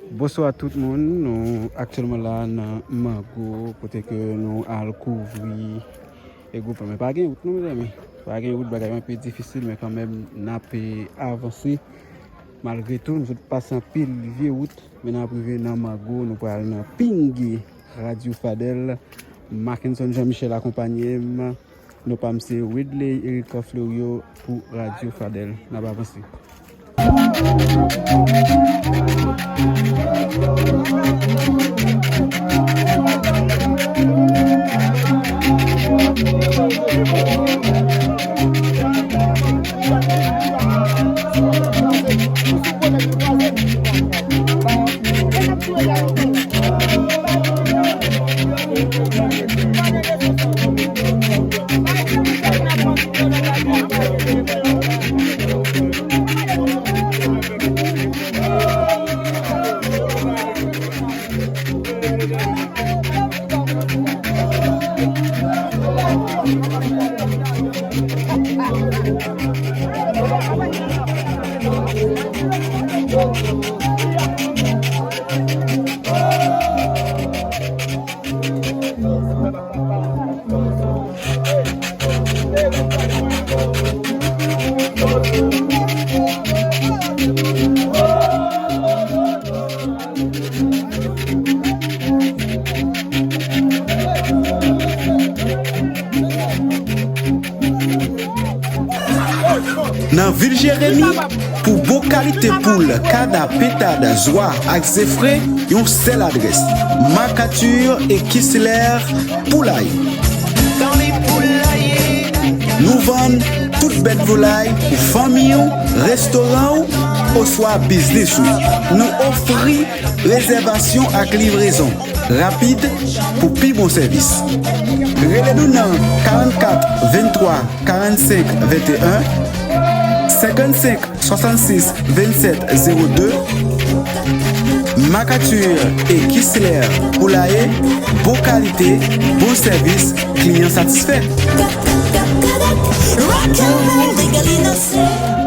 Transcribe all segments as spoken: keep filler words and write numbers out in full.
Bonswa tout moun, nou aktyèlman la nan Mango, kote ke nou al kouvri e gwoup la. Men pa gen wout non, mezanmi. Pa gen wout, bagay yo anpil difisil, men kanmenm n ap avanse. Malgre tou, nou sot pase anpil vye wout, men n ap rive nan Mango, nou pral nan Pinge, Radyo Fadèl. Mackenson Jean Michel akonpanye m. Non pa m se Wedley Erica Fleuriot pou Radyo Fadèl. N ap avanse. Nan vil Jeremi, pou bon kalite poul, kada, pentad, zwa ak zefre, yon sèl adrès, Marc Arthur et Kisler Poulailler. Nou vann tout bèt volay pou fanmi w, restoran w, oswa biznis ou. Nou ofri rezèvasyon ak livrezon rapid pou pi bon sèvis. Rele nou nan karannkat venntwa karannsenk venteyen, senkannsenk swasannsis vennsèt zewo de. Marc Arthur et Kisler Poulailler, bon kalite, bon sèvis, kliyan satisfè. Rock and roll, legally no sin.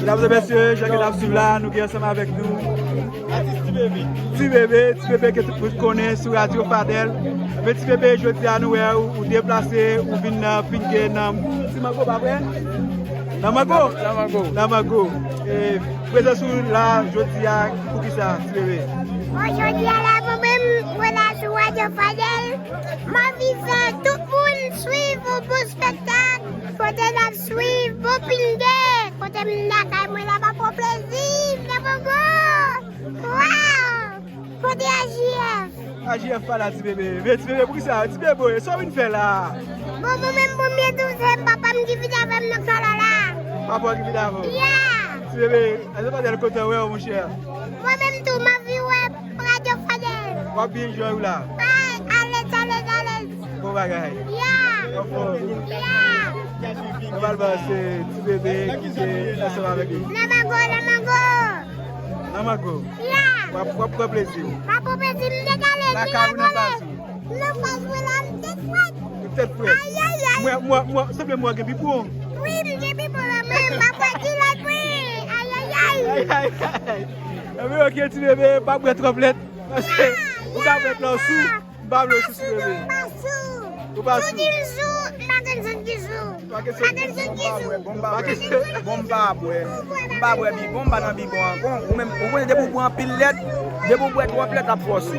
Medam e mesye, jan ke n ap swiv la, nou gen ansanm avèk nou atis Ti Bebe. Ti Bebe, Ti Bebe ke tout moun konnen sou Radyo Fadèl. Men Ti Bebe, jodi a nou wè ou, ou deplase, ou vin nan, vin gen nan Ti Mango, pa vre? Nan Mango? Nan Mango. Nan Mango. E, prezans ou la jodi a, poukisa, Ti Bebe? Bon, jodi a la, mwen menm, mwen la sou Radyo Fadèl. M anvi fè tout moun swiv yon bon spektak. Kote n ap swiv bon pinde. Kote m lakay mwen la, m ap pran plezi m nan Mango. Waw! Kote A J F? A J F pa la, Ti Bebe. Men Ti Bebe, poukisa? Ti Bebe, sa w vin fè la? Bon, mwen menm, bon, m byen touche, m papa m ki vin avè m nan kay la la. Papa w ki vin avè w? Ya! Ti Bebe, Radyo Fadèl kontan wè w, monchè. Mwen menm tou, m anvi wè Radyo Fadèl. W ap byen jwe w la? Ay, alèz, alèz, alèz. Bon bagay. Ya. Anfòm. Ya. Nou pral ba se Ti Bebe ki te ansanm avèk li. Nan Mango, nan Mango. Nan Mango. Ya. W ap, w ap pran plezi w. M ap pran plezi m, m dekale, m dekale. Lakay ou nan baz ou? M nan baz mwen la, m tèt frèt. Ou tèt frèt. Ayayay. Mwen, mwen, mwen, sanble mwen gen pipon. Wi, m gen pipon nan men m, m ap wè kilòt mwen. Ayayay. Ayayay. Ebyen, ok, Ti Bebe, pa bwè twòp lèt. Paske ou ka bwè dlo sou. M pa vle w sou, Ti Bebe. Ou pa sou? Ou pa sou? Ou di m sou, m pa konn sa ki sou. M pa konn sa ki sou. Bon, m pa bwè. Bon, m pa bwè. M pa bwè bibon, m pa nan bibon ankò. Ou menm, ou konnen depi w bwè anpil lèt, depi w bwè twòp lèt, l ap fè w sou.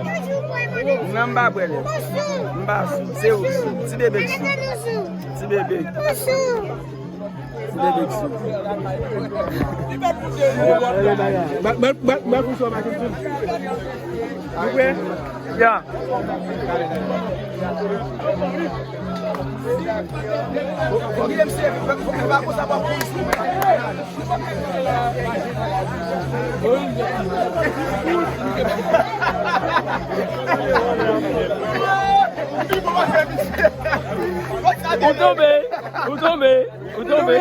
Non, m pa bwè lèt. M pa sou. Se ou sou. Ti Bebe ki sou. Ti Bebe. Ti Bebe ki sou. Ba, ba, ba, ba, ba, pou sou, ba, pou sou. Ou prè? Ya. Ou tonbe, ou tonbe, ou tonbe.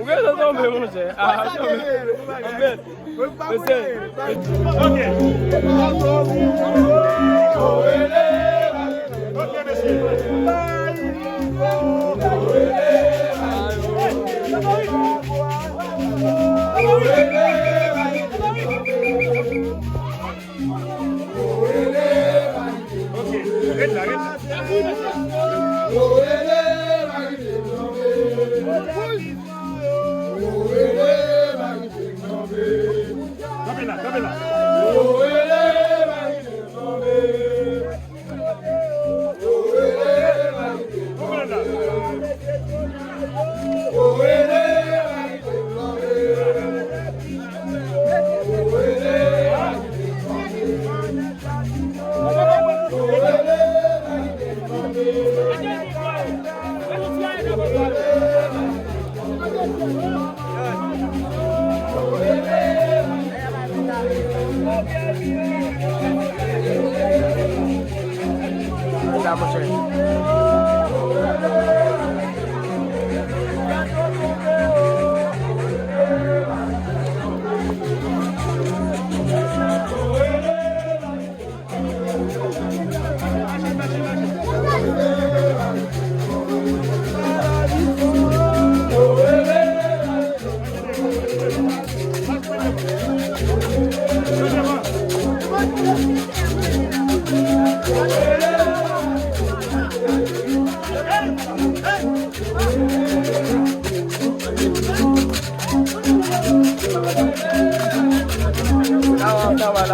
Ou gentan tonbe, monchè. Ah, tonbe. Anmèd. Mesye. Ok. Ok, mesye. Ok, ret la, ret la. Kanpe la, kanpe la.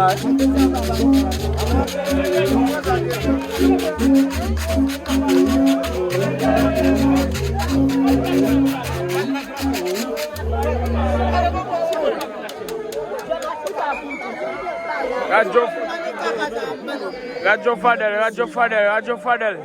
Radyo, Radyo Fadèl, Radyo Fadèl, Radyo Fadèl.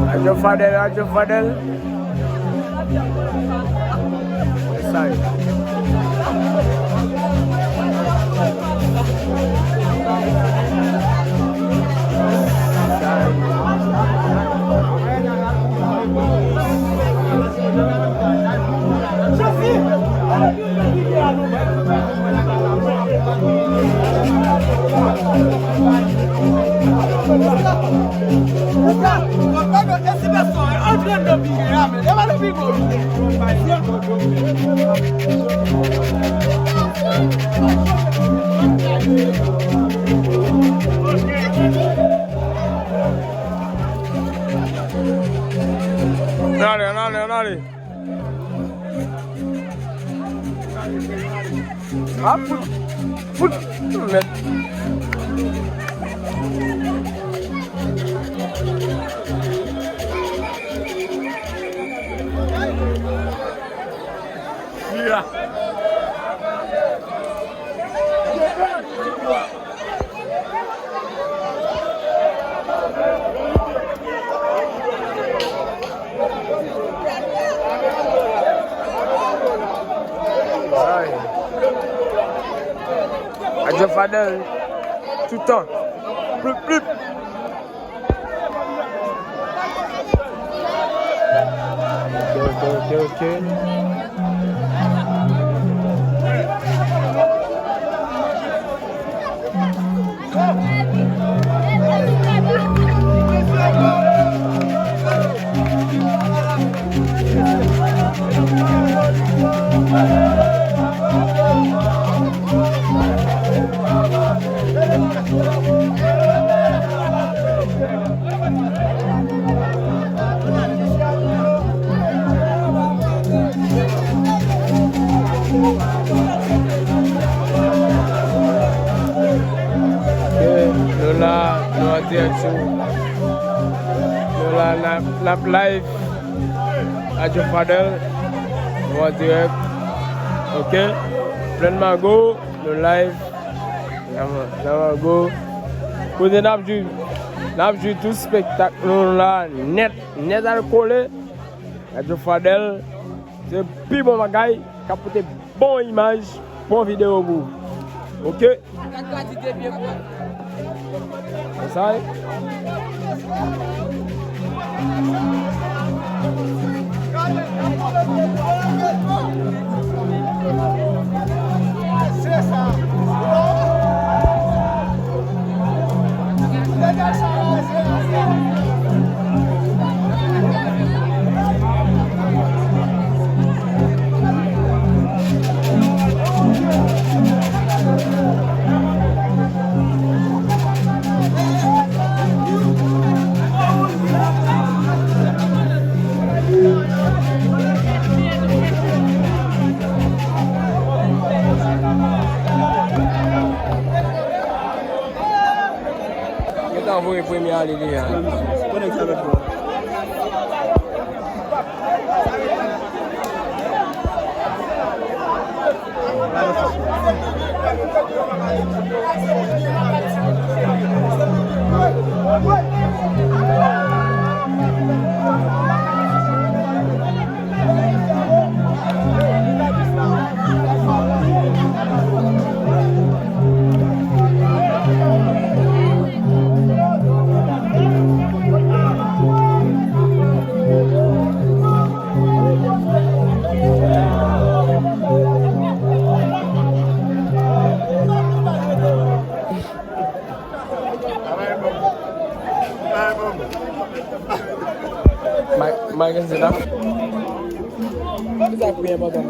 Radyo Fadèl, Radyo Fadèl. Sa ye. Ann ale, ann ale, ann ale. Ah, fout, fout, mèt. Yeah. Ay. Radyo Fadèl, toutan. Ploup, ploup. Ok, ok, ok, ok. Ok, nou la, nou an dirèk sou, nou la, n ap, n ap live. Radyo Fadèl, nou an dirèk. Ok, Plèn Mago, nou live. Nan, nan Mago. Kote n ap jwi, n ap jwi tout spektak nou la nèt, nèt al kole. Radyo Fadèl, se pi bon bagay k ap pote bon imaj, bon videyo pou ou. Ok? Sa ye. Yo ta voye premye ale deja. Mike, Mike, sit down. Ki sa k pi enpòtan?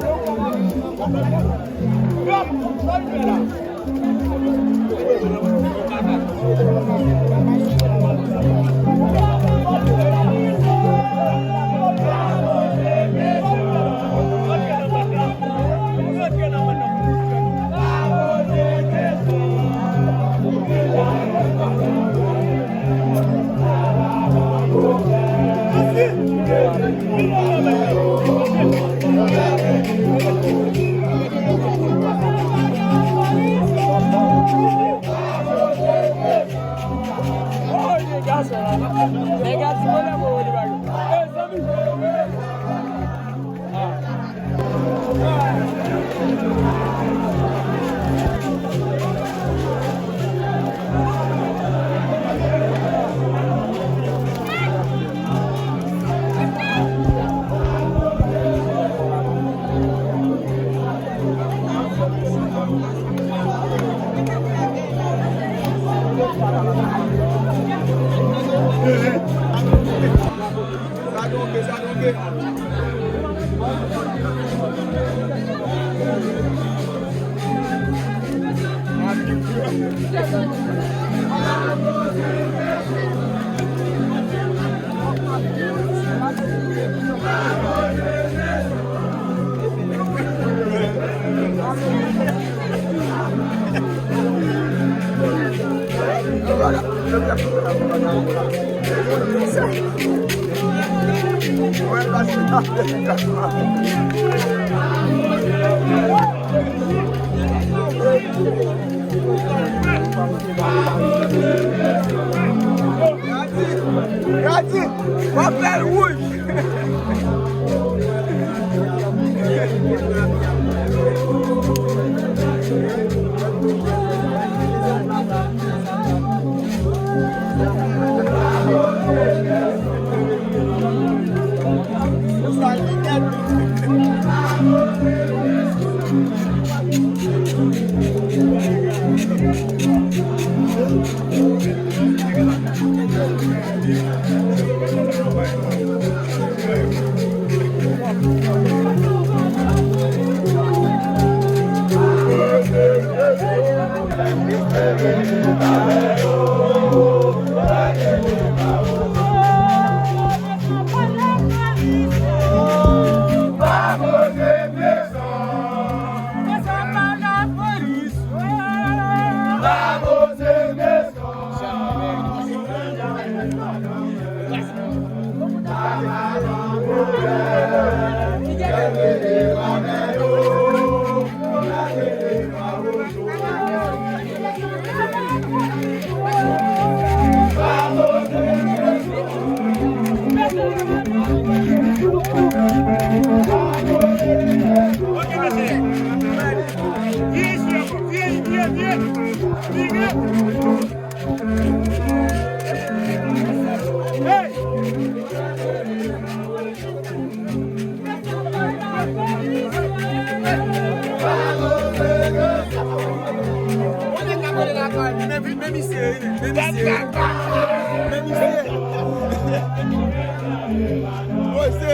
Sa donke, sa donke. Gadi, w ap fè l wouj. Men misye. Poze.